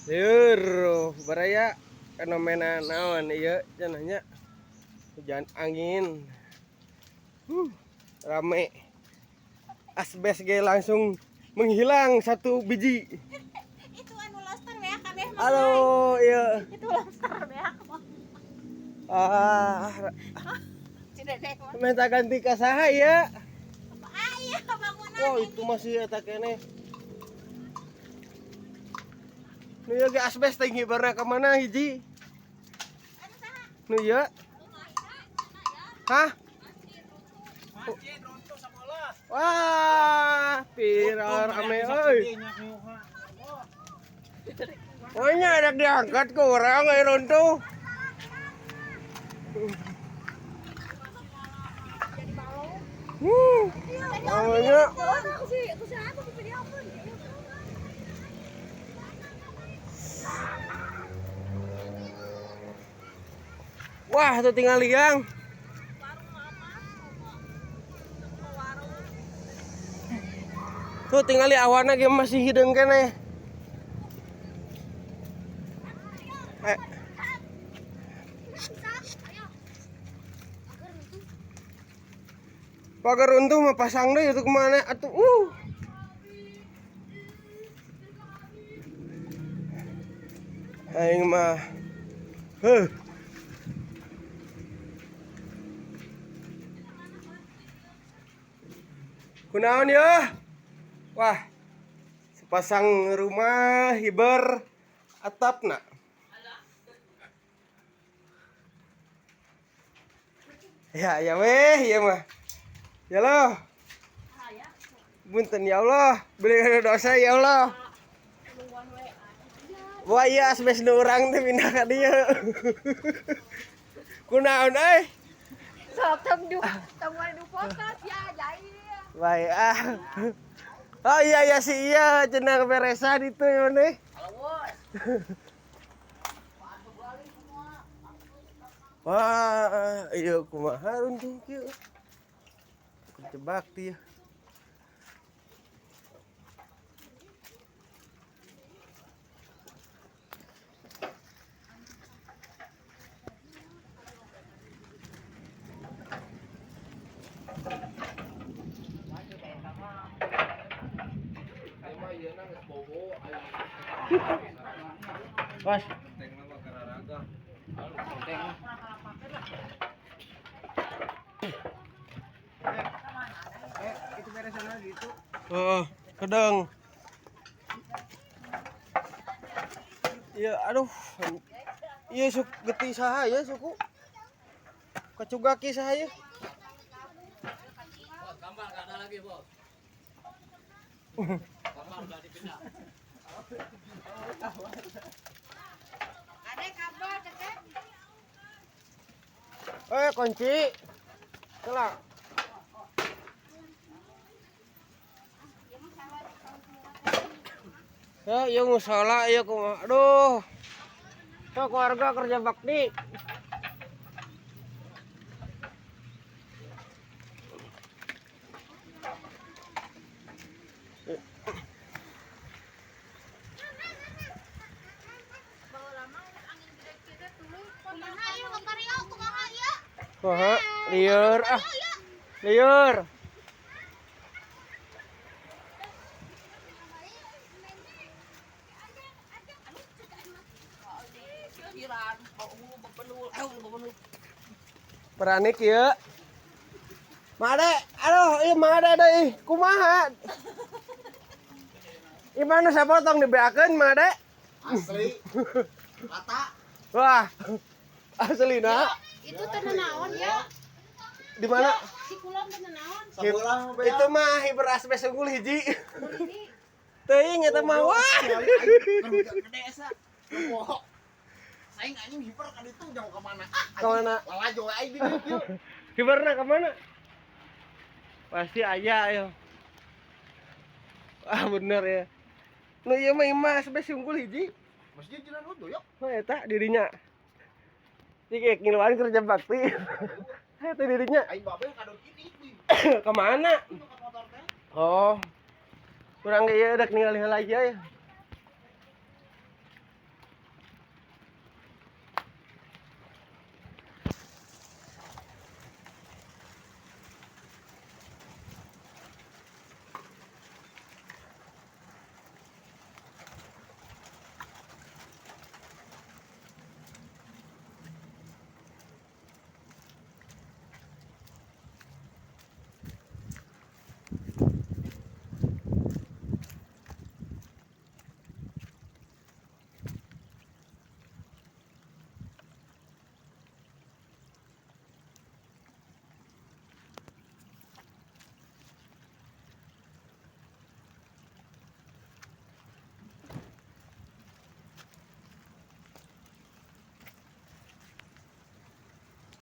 Lieur baraya fenomena naon ieu cenah nya, hujan angin. Rame. Asbes ge langsung menghilang satu biji. Itu anu lobster beak kabeh mah. Aduh, iya. Itu lobster beak mah. Ah, Si Dedek mah. Minta ganti ka saha ya? Ah iya, bangunan. Wah, itu masih eta keneh. Nu ieu ge asbes teh ngibarna ka mana hiji? Anu saha? Nu ieu? Hah? Masjid runtuh sekolah. Wah, viral rame euy. Oh, nya ada diangkat ke orang euy runtuh. Oh, nya. Wah, tuh tinggal liang. Tuh tinggal di awana ge masih hideung keneh. Eh. Pagar runtuh mah pasang deh itu kemana atuh. Aing mah. Heuh. Kunaon ya? Wah, sepasang rumah hiber atapna. Ya, ya weh, ya mah. Ya Allah. Punten ya Allah, beli dosa ya Allah. Wah iya asbes nu urang teh pindah ka dieu. Kunaon euy? Sok tong du, tong wae du foto sia jai. Baik ah. Oh iya ya si iya cenah keberesan itu ya nih. Wah, iya kumaha runtuh kieu. Kejebak dia. Mas. Itu beresan lagi itu. Heeh, kedeng. Iya, aduh. Iya sok getih saha ya suku. Kacugaki saha ya. Bos, gambar gak ada lagi, Bos. Gambar udah dipindah. Ada kabel cecep. Eh, kunci. Kelak. Ya, iya musola, iya kumaha. Aduh. Sok warga kerja bakti. Kumaha ieu Bang kumaha ieu? Kumaha? Lieur ah. Lieur. Peranik ya. Made, aduh, ieu made deui. Kumaha? Ieu mana sapotong dibeakeun made? Asli. Rata. Wah. Aslina. Itu teu naon ya? Di mana? Di kulon teu naon? Sebelah mah Itu mah hiber asbes unggul hiji. Teuing eta mah wah. Gede esa. Saing anjing hiper kan itu jauh ke mana? Ah, Kemana? Lalajo aing di dieu. Hiberna ke mana? Pasti aya ayo. Ah bener ya. Nu ieu mah imah asbes unggul hiji. Masjid jalan runtuh yuk. Mah eta dirinya. Cik ngiluan kerja bakti. Eta dirinya. Aing babe kadon ini nih. Kemana? Itu ke motor teh. Oh. Kurang ieu rek ningali heula ieu ya.